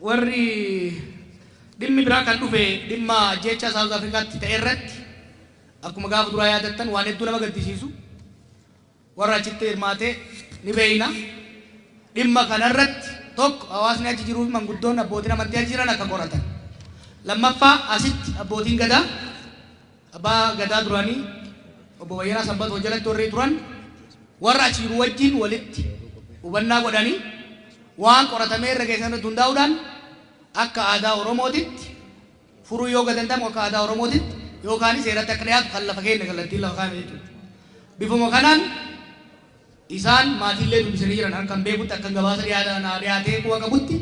Warri dhimmi biraa kan dhufe dhimma jecha South Africaatti ta'e irratti akkuma gaafa duraa yaadattan waan hedduu nama gaddisiisu warra achitti hirmaate ni beeyna. Dhimma kanarratti tokko hawaasni achi jiruu fi manguddoon abbootiin amantii achi jiran akka qoratan. Lammaffaa asitti abbootiin gadaa abbaa gadaa duraanii obbo Bayyanaa Sanbatoo jalatti warri turan warra achi jiru wajjin walitti hubannaa godhanii waan qoratamee irra geessan irratti hundaa'uudhaan akka aadaa Oromootitti furuu yoo danda'amu akka aadaa Oromootitti yookaan seeratti akka dhiyaatu kan lafa keenya kallattiin lafa kaa'ame jechuudha. Bifuma kanaan isaan maatiillee dubbisanii jiran kan beekutti akka gabaasa dhiyaatee quba qabutti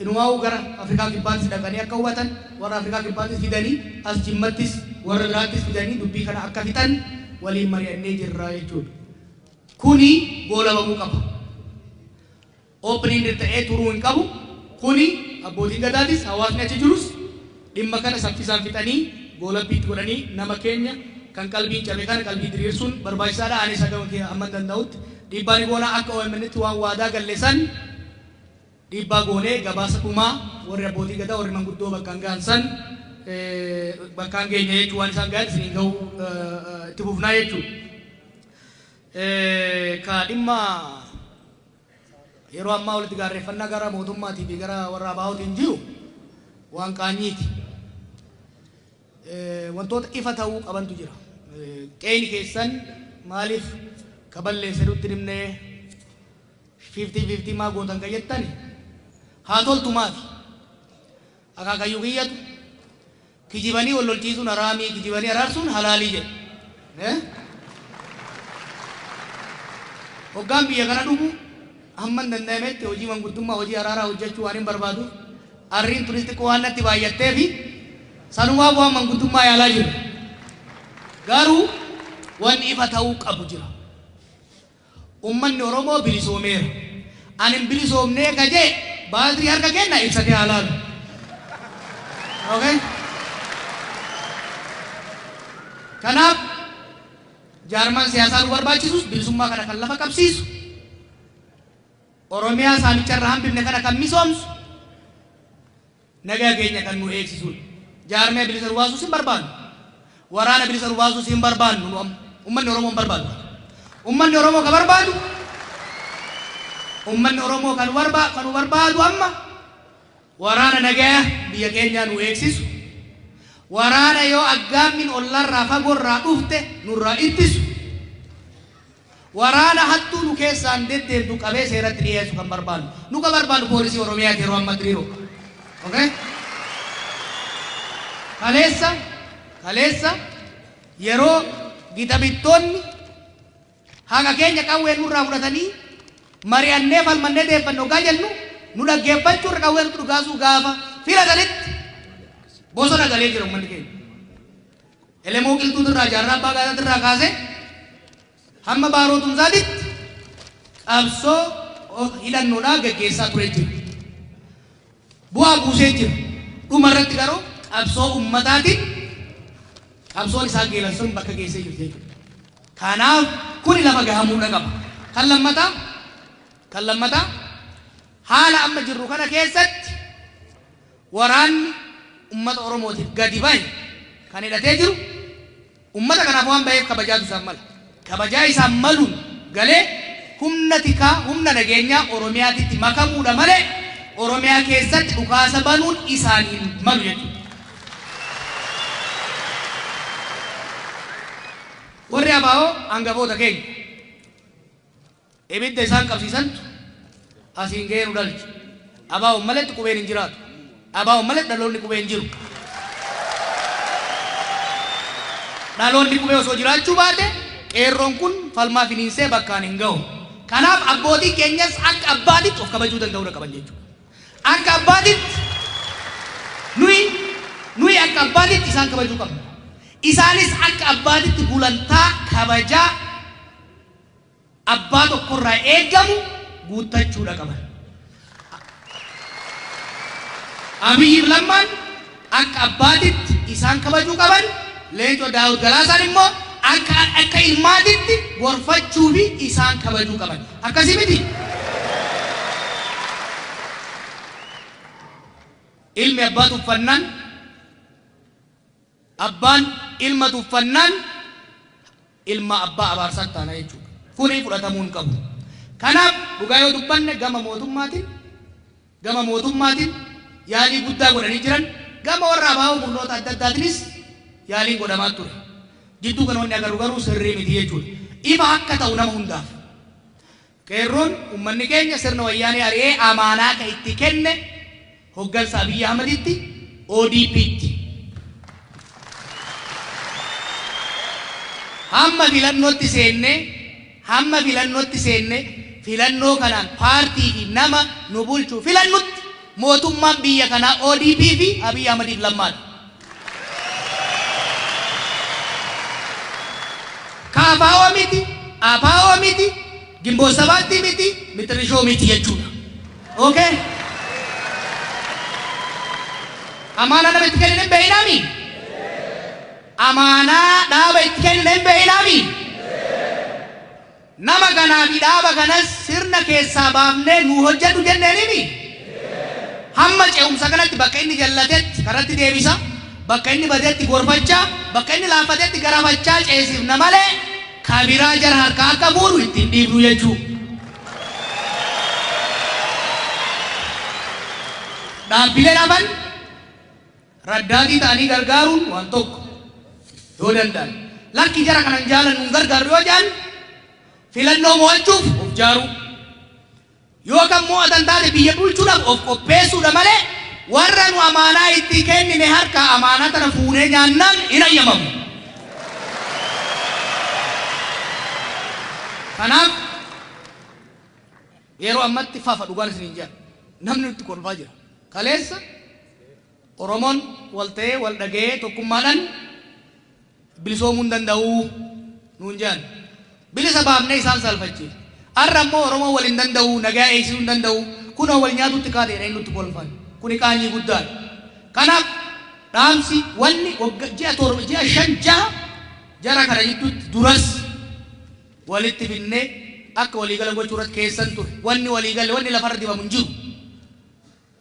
inumaa'uu gara Afrikaa Kibbaattis dhaqanii akka hubatan warra Afrikaa Kibbaattis fidanii as Jimmattis warra biraattis fidanii dubbii kana akka fixan waliin mari'annee jirra jechuudha. Kuni goolabamuu qaba. Opening ta'ee turuu hin qabu. Kuni abbootiin gadaatis hawaasni achi jirus dhimma kana saffisaan fixanii goolabbiitti godhanii nama keenya kan qalbiin cabe kana qalbii diriirsuun barbaachisaadha. Anis hagam hamma danda'utti dhiibbaa ni goonaa akka OMN'tti waan waadaa galle san dhiibbaa goonee gabaasa dhumaa warri abbootii gadaa warri manguddoo bakkaan gahan san bakkaan geenya jechuu waan isaan gahan isiniin ga'uu itti fufnaa jechuudha. Ka dhimma yeroo ammaa walitti gaarreeffannaa gara mootummaatii fi gara warra abaa'ootiin jiru waan qaanyiiti. Wantoota ifa ta'uu qabantu jira. Qeeni keessan maaliif kaballeesse nutti himnee 50-50 maa gootan kan jettani haa toltu maafi. Akaakayyuu kiyyatu kijibanii wal lolchiisuun haraamii kijibanii araarsuun halaalii jedhe. Hoggaan biyya kana dhufu hamma hin danda'ametti hojii manguddummaa hojii araaraa hojjechuu waan hin barbaadu arriin turis xiqqoo waan natti baay'attee fi sanumaa bu'aan manguddummaa yaalaa jiru. Garuu wanni ifa ta'uu qabu jira. Ummanni Oromoo bilisoomeera. Ani hin bilisoomnee ka jee baatirii harka kenna ibsatee haa laalu. Okay? Kanaaf jaarmaan siyaasaa nu barbaachisus bilisummaa kana kan lafa qabsiisu Oromiyaa saamicha irraa hambifne kana kan misoomsu nagaa keenya kan nu eegsisudha. Jaarmee bilisa nu baasuus hin barbaannu. Waraana bilisa nu baasuus hin barbaannu nu amma. Ummanni Oromoo hin barbaadu. Ummanni Oromoo kan barbaadu Ummanni Oromoo kan nu barbaadu amma waraana nagaa biyya keenyaa nu eegsisu. Waraana yoo aggaammin ollarraa fagoorraa dhufte nurraa ittisu. Waraana hattuu nu keessaan deddeemtu qabee seeratti dhiyeessu kan barbaannu. Nu kan barbaannu poolisii Oromiyaati yeroo amma diriiru. Okay? Kaleessa yeroo gita bittoonni haqa keenya qawwee nurraa fudhatanii mari'annee falmannee deeffannu hoggaa jennu nu dhaggeeffachuu irra qawwee nutti dhugaasuu gaafa filatanitti bosona galee jira uummanni keenya. Elemoo Qilxuutirraa jaarraa abbaa gaadaatirraa kaasee hamma Baaroo Tumsaatitti qabsoo hidhannoodhaa gaggeessaa ture jira. Bu'aa buusee jira. Dhuma irratti garuu qabsoo ummataatiin qabsoon isaa geelan sun bakka geessee jirti jechuudha. Kanaaf kuni lafa gahamuudha qaba. Kan lammataa haala amma jirru kana keessatti waraanni ummata Oromootiif gadi bahe kan hidhatee jiru ummata kanaaf waan baheef kabajaatu isaan mala. Kabajaa isaan maluun galee humna tikaa humna nageenyaa Oromiyaatitti makamuudha malee Oromiyaa keessatti dhukaasa banuun isaaniin malu jechuudha. Warri ABO hangafoota keenya ibidda isaan qabsiisantu asiin gahee nu dhalche. ABO maletti qubeen hin jiraatu. ABO maletti dhaloonni qubee hin jiru. Dhaloonni qubee osoo jiraachuu baate qeerroon kun falmaa finiinsee bakkaan hin ga'u. Kanaaf abbootiin keenyas akka abbaatitti of kabajuu danda'uu qaban jechuudha. Akka abbaatitti nuyi akka abbaatitti isaan kabajuu qabna. Isaanis akka abbaatitti gulantaa kabajaa abbaa tokkorraa eegamu guuttachuudha qaban. Abiyyiif Lammaan akka abbaatitti isaan kabajuu qaban, Leencoo Daawud Galaasaan immoo akka ilmaatitti gorfachuu fi isaan kabajuu qaban. Akkasii miti? Ilmi abbaa tuffannaan, abbaan ilma tuffannaan, ilma abbaa abaarsaa taana jechuudha. Kuni fudhatamuu hin qabu. Kanaaf dhugaa yoo dubbanne, gama mootummaatiin yaalii guddaa godhanii jiran. Gama warra abaa'oo murnoota adda addaatiinis yaaliin godhamaa ture. Jidduu kana wanni agarru garuu sirrii miti jechuudha. Ifa akka ta'u nama hundaaf. Qeerroon uummanni keenya sirna Wayyaanee ari'ee amaanaa ka itti kenne hoggansa Abiyyi Ahmaditti, ODP'tti. Hamma filannootti seennee filannoo kanaan paartii fi nama nu bulchu filannutti mootummaan biyya kanaa ODP fi Abiyyi Ahmadiif Lammaadha. KFO miti, ABO miti, Ginboot Sabaatti miti, Mixirishoo miti jechuudha. Okay? Amaanaa nama itti kennine hin beeynaami? Amaanaa dhaaba itti kennine hin beeynaami? Nama kanaa fi dhaaba kanas sirna keessaa baafnee nu hojjedhu jenneenimi? Hamma ce'umsa kanatti bakka inni jallatetti karatti deebisa, bakka inni badetti gorfachaa, bakka inni laaffatetti garafachaa ceesifna malee kabiraa jara harkaa akka fuudhu ittiin dhiibnu jechuu. Dhaabbileen hafan raddaatii ta'anii gargaaruun waan tokko yoo danda'an. Lakki, jara kanan jaalannu hin gargaarru yoo jedhan, filannoo mo'achuuf of jaaruu. Yoo kan mo'atan taate biyya bulchuudhaaf of qopheessuudha malee warra nu amaanaa itti kennine harka amaanaa tana fuunee nyaannaan hin ayyamamu. Kanaaf yeroo ammatti fafa dhugaan isiniin jedha. Namni nutti kolfaa jira. Kaleessa Oromoon wal ta'ee, wal dhaga'ee, tokkummaadhaan bilisoomuu hin danda'uu nuun jedhan. Bilisa baafnee isaan salfachiif. Har'a immoo Oromoon wal hin danda'u, nagaa eegsisuu hin danda'u, kunoo wal nyaatutti kaatee jedhanii nutti kolfan. Kuni qaanyii guddaadha. Kanaaf dhaamsi wanni wagga ji'a 7, ji'a 5, 6 jara kana jidduutti duras walitti finnee akka waliigala gochuu irratti keessan ture. Wanni waliigalle, wanni lafarra dibamu hin jiru.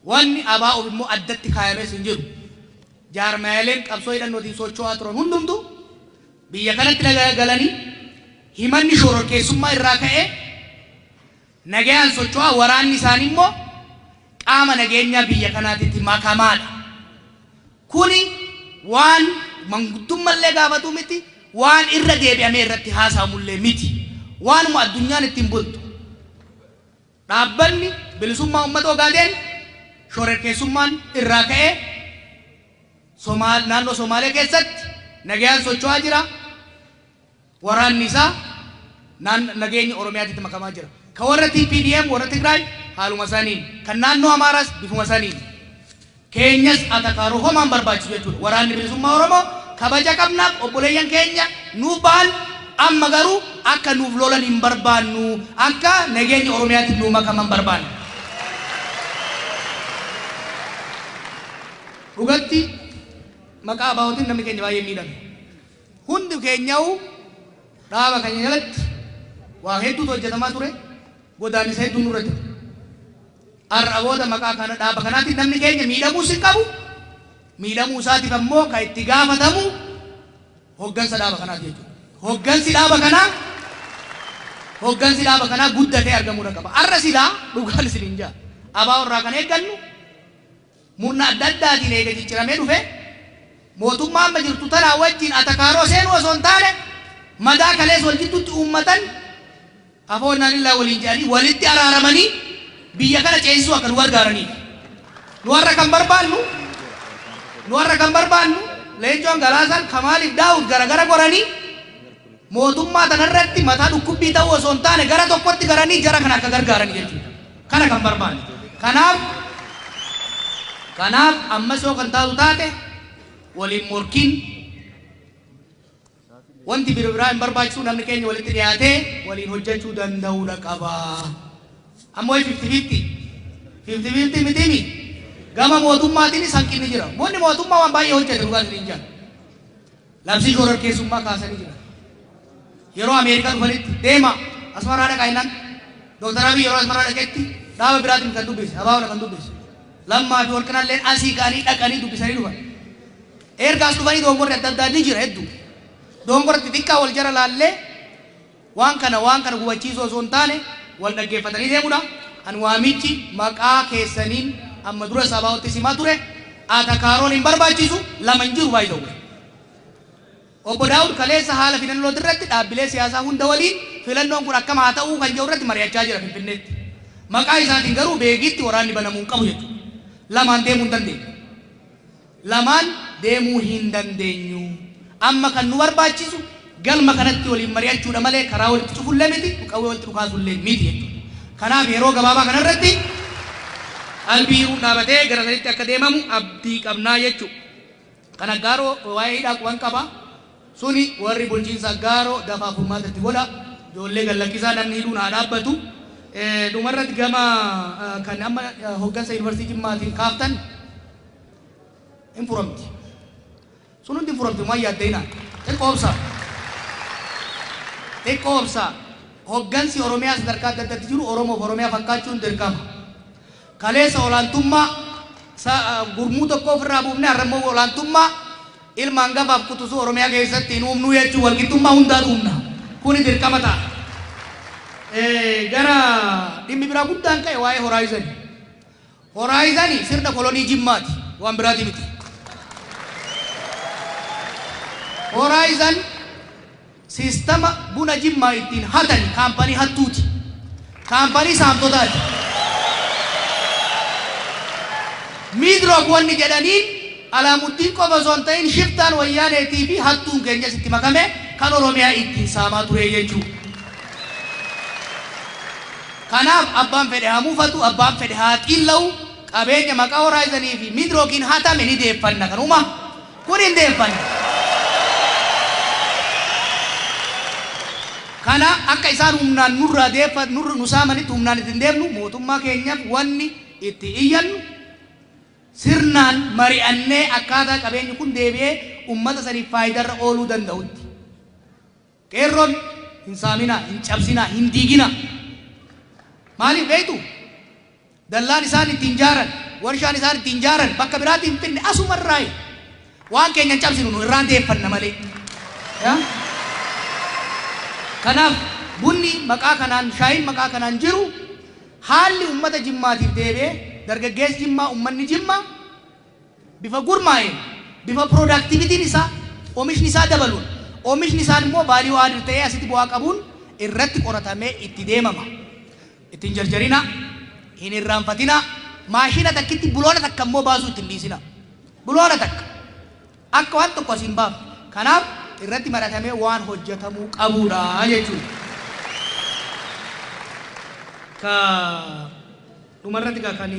Wanni ABO'f immoo addatti kaayames hin jiru. Jaarmaaleen qabsoo hidhannootiin socho'aa turan hundumtu biyya kanatti galanii himanni shororkeessummaa irraa ka'ee nagayaan socho'aa, waraanni isaanii immoo qaama nageenyaa biyya kanaatitti makamaadha. Kuni waan manguddummallee gaafatu miti, waan irra deebi'amee irratti haasa'amullee miti. Waanuma addunyaan ittiin bultu. Dhaabbanni Bilisummaa Uummata Ogaadeen shororkeessummaan irraa ka'ee Somaal naannoo Somaalee keessatti nagayaan socho'aa jira. Waraanni isaa nageenya Oromiyaatitti makamaa jira. Ka warra TPDM, warra Tigraay, haaluma saniin. Kan naannoo Amaaraas bifuma saniin. Keenyas atakaaroo homaan barbaachisu jechuudha. Waraanni Bilisummaa Oromoo kabaja qabnaaf, obboleeyyan keenya nuuf bahan. Amma garuu akka nuuf lolan hin barbaannu, akka nageenya Oromiyaatti nuu makaman barbaanna. Dhugatti maqaa ABOtiin namni keenya baay'ee miidhame. Hundi keenyaa'u dhaaba keenya jalatti waa hedduutu hojjetamaa ture. Godaannisa hedduun nurra jira. Har'a booda maqaa kana, dhaaba kanaatiin namni keenya miidhamuus hin qabu. Miidhamuu isaatiif ammoo kan itti gaafatamu hoggansa dhaaba kanaati jechuudha. Hoggansi dhaaba kanaa guddatee argamuu qaba. Har'a silaa dhugaan isin hin jaa. ABO irraa kan eeggannu murna adda addaatiin eega jijjiiramee dhufe mootummaa amma jirtu tanaa wajjin atakaaroo seenuu osoo hin taane, madaa kalees wal jidduutti uummatan afoonnaan illaa waliin jedhanii walitti araaramanii biyya kana ceesisuu akka nu gargaaraniif. Nu warra kan barbaannu Leencoon, Galaasaan, Kamaaliif Daawud gara goranii mootummaa tanarratti mataa dhukkubbii ta'uu osoo hin taane gara tokkotti garanii jara kana akka gargaaran jechuudha. Kana kan barbaannu. Kanaaf ammas yoo kan taatu taate waliin morkiin wanti bira biraa hin barbaachisu, namni keenya walitti dhiyaatee waliin hojjechuu danda'uudha qaba. Ammoo 50-50. 50-50 mitiimi. Gama mootummaatiinis hanqinni jira. Wanni mootummaa waan baay'ee hojjete dhugaa isin hin. Labsii shororkeessummaa kaasanii jira. Yeroo Ameerikaa dhufanitti deema Asmaraa dhaqaa jennaan, Dooktar Abiy yeroo Asmaraa dhaqetti dhaaba biraatiin kan dubbise, ABOdha kan dubbise. Lammaa fi Warqinaalleen asii ka'anii dhaqanii dubbisanii dhufan. Ergaas dhufanii dogongorri adda addaa ni jira hedduu. Dogongora xixiqqaa wal jara laallee waan kana gubachiisuu osoo hin taane wal dhaggeeffatanii deemudha. An waamichi maqaa keessaniin amma dura sabaa'otti simaa ture atakaaroon hin barbaachisu lama hin jiru baay'ee. Obbo Daawud kaleessa haala filannoo irratti dhaabbilee siyaasaa hunda waliin filannoon kun akkam haa ta'uu kan jedhu irratti mari'achaa jira Finfinneetti. Maqaa isaatiin garuu beekitti waraanni banamuu hin qabu jechuudha. Lamaan deemuu hin dandeenyu. Lamaan deemuu hin dandeenyu. Amma kan nu barbaachisu galma kanatti waliin mari'achuudha malee karaa walitti cufullee miti, qawwee walitti dhukaasullee miti jechuudha. Kanaaf yeroo gabaabaa kanarratti qalbii hiruun dhaabatee gara sanitti akka deemamu abdii qabnaa jechuudha. Kana gaaroo waa'ee hidhaa quban qaba. Suni warri bulchiinsa gaaroo dafaa furmaata itti godha. Ijoollee gallakkisaa namni hidhuun haa dhaabbatu. Dhumarratti gama kan amma hoggansa yuunivarsiitii Jimmaatiin kaaftan hin furamti. Sun hundi hin furamti waan yaaddeenaa. Xiqqoo obsaa. Xiqqoo obsaa. Hoggansi Oromiyaa sadarkaa adda addaatti jiru Oromoof Oromiyaa fakkaachuun dirqama. Kaleessa olaantummaa gurmuu tokko ofirraa buufnee har'a immoo olaantummaa ilma hangafaaf quxisuu Oromiyaa keessatti hin uumnu jechuun walqixxummaa hundaa uumna. Kuni dirqama ta'a. Gara dhimmi biraa guddaan ka'e waa'ee Horaayizanii. Horaayizanii sirna kolonii Jimmaati. Waan biraati miti. Horaayizan siistama buna Jimmaa ittiin hatan kaampanii hattuuti. Kaampanii saamtotaati. Miidroog wanni jedhaniin Alaamuddiin qofa osoo hin ta'in shiftaan wayyaaneetii fi hattuun keenyas itti makame kan Oromiyaa ittiin saamaa ture jechuudha. Kanaaf abbaan fedhe haa muufatu, abbaan fedhe haa xiilla'u, qabeenya maqaa Horaayizanii fi Miidroogiin hatame ni deeffanna kanuma. Kun hin deeffanna. Kana akka isaan humnaan nurraa deeffa nu saamanitti humnaan ittiin deemnu mootummaa keenyaaf wanni itti iyyannu sirnaan mari'annee akkaataa qabeenyi kun deebi'ee uummata saniif faayidaarra ooluu danda'utti. Qeerroon hin saaminaa, hin cabsinaa, hin diiginaa. Maaliif beektu? Dallaan isaan ittiin jaaran, warshaan isaan ittiin jaaran bakka biraatti hin finne asumarraayi. Waan keenya hin cabsinu nu irraan deeffanna malee. Kanaaf bunni maqaa kanaan, shaayiin maqaa kanaan jiru haalli uummata Jimmaatiif deebi'ee dargaggeessi Jimmaa, uummanni Jimmaa bifa gurmaa'een, bifa productivitiin isaa, oomishni isaa dabaluun, oomishni isaan immoo value added ta'ee asitti bu'aa qabuun irratti qoratamee itti deemama. Ittiin jarjarina, hin irraanfatina, maashina takkitti buloona takka immoo baasuu ittiin dhiisina. Buloona takka. Akka waan tokko asiin baafne. Kanaaf irratti maratamee waan hojjetamuu qabuudha jechuudha. Ka dhumarratti kan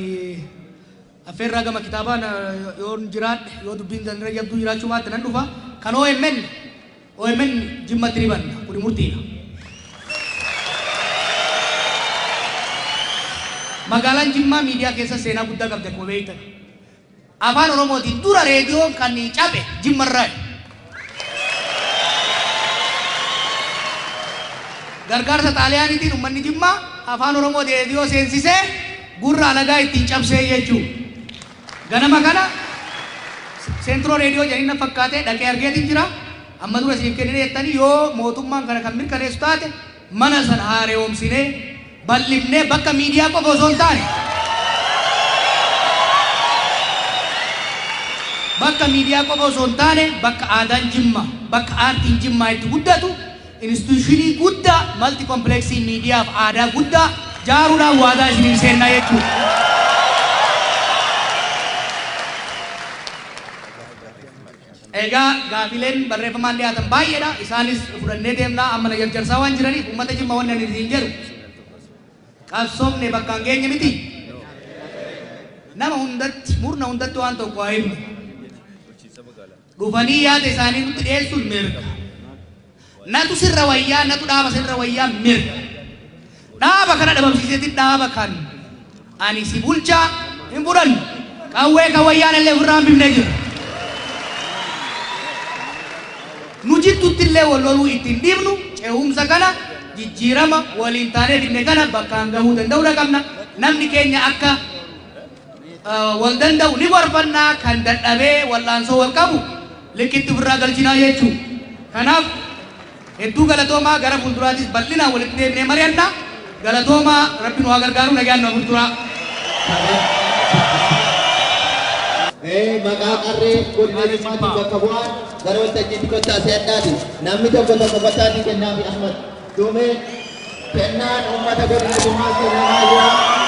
affeerraa gama kitaabaa yoo jiraadhe yoo dubbiin dandira jabduu jiraachuu baatte nan dhufa. Kan OMN Jimmatti ni banna. Kuni murtiidha. Magaalaan Jimmaa miidiyaa keessa seenaa guddaa qabdi akkuma beektan. Afaan Oromootiin dura reediyoon kan cabe Jimmarraa. Gargaarsa Xaaliyaaniitiin uummanni Jimmaa afaan Oromoo reediyoo seensisee gurra alagaa ittiin cabsee jechuudha. Ganama kana seentiroo reediyoo jedhanii na fakkaatee dhaqee argeetiin jira. Amma dura isiniif kennine jettanii yoo mootummaan kana kan mirkaneessu taate mana sana haareomsinee bal'ifnee bakka miidiyaa qofa osoo hin taane bakka miidiyaa qofa osoo hin taane bakka aadaan Jimmaa, bakka aartiin Jimmaa itti guddatu instituushinii guddaa malti kompleksii miidiyaaf aadaa guddaa jaaruudhaan waadaa isiniif seennaa jechuudha. Egaa gaafileen barreeffamaan dhiyaatan baay'eedha. Isaanis fudhannee deemnaa amma na jarjarsaa waan jiraniif uummata Jimmaa wanni ani isin jedhu qabsoomne bakka hin geenye miti. Nama hundatti murna hundatti waan tokko haa himnu. Dhufanii yaada isaanii nutti dhiyeessuun mirga. Natu sirra wayyaa, natu dhaaba sirra wayyaa mirga. Dhaaba kana dhabamsiiseetiin dhaaba kan ani si bulchaa hin fudhannu. Qawwee kan wayyaan illee ofirraa hambifnee jira. Nu jidduutti illee wal loluu ittiin dhiibnu ce'umsa kana jijjiirama waliin taanee fidne kana bakkaan gahuu danda'uu qabna. Namni keenya akka Wal danda'u ni gorfannaa, kan dadhabee wal'aansoo wal qabu likkitti ofirraa galchinaa jechuu. Kanaaf hedduu galatoomaa, gara fuulduraatis bal'inaan walitti deemnee mari'anna. Galatoomaa, Rabbi nu haa gargaaru, nagaan nu fuulduraa. Maqaa qarree godina Jimmaatiin bakka bu'aan gara waltajjiitti kottaa se'adhaati. Namni tokko tokko kottaatii kennaafi Ahmad. Duumee kennaan uummata godina Jimmaa kennamaa jira.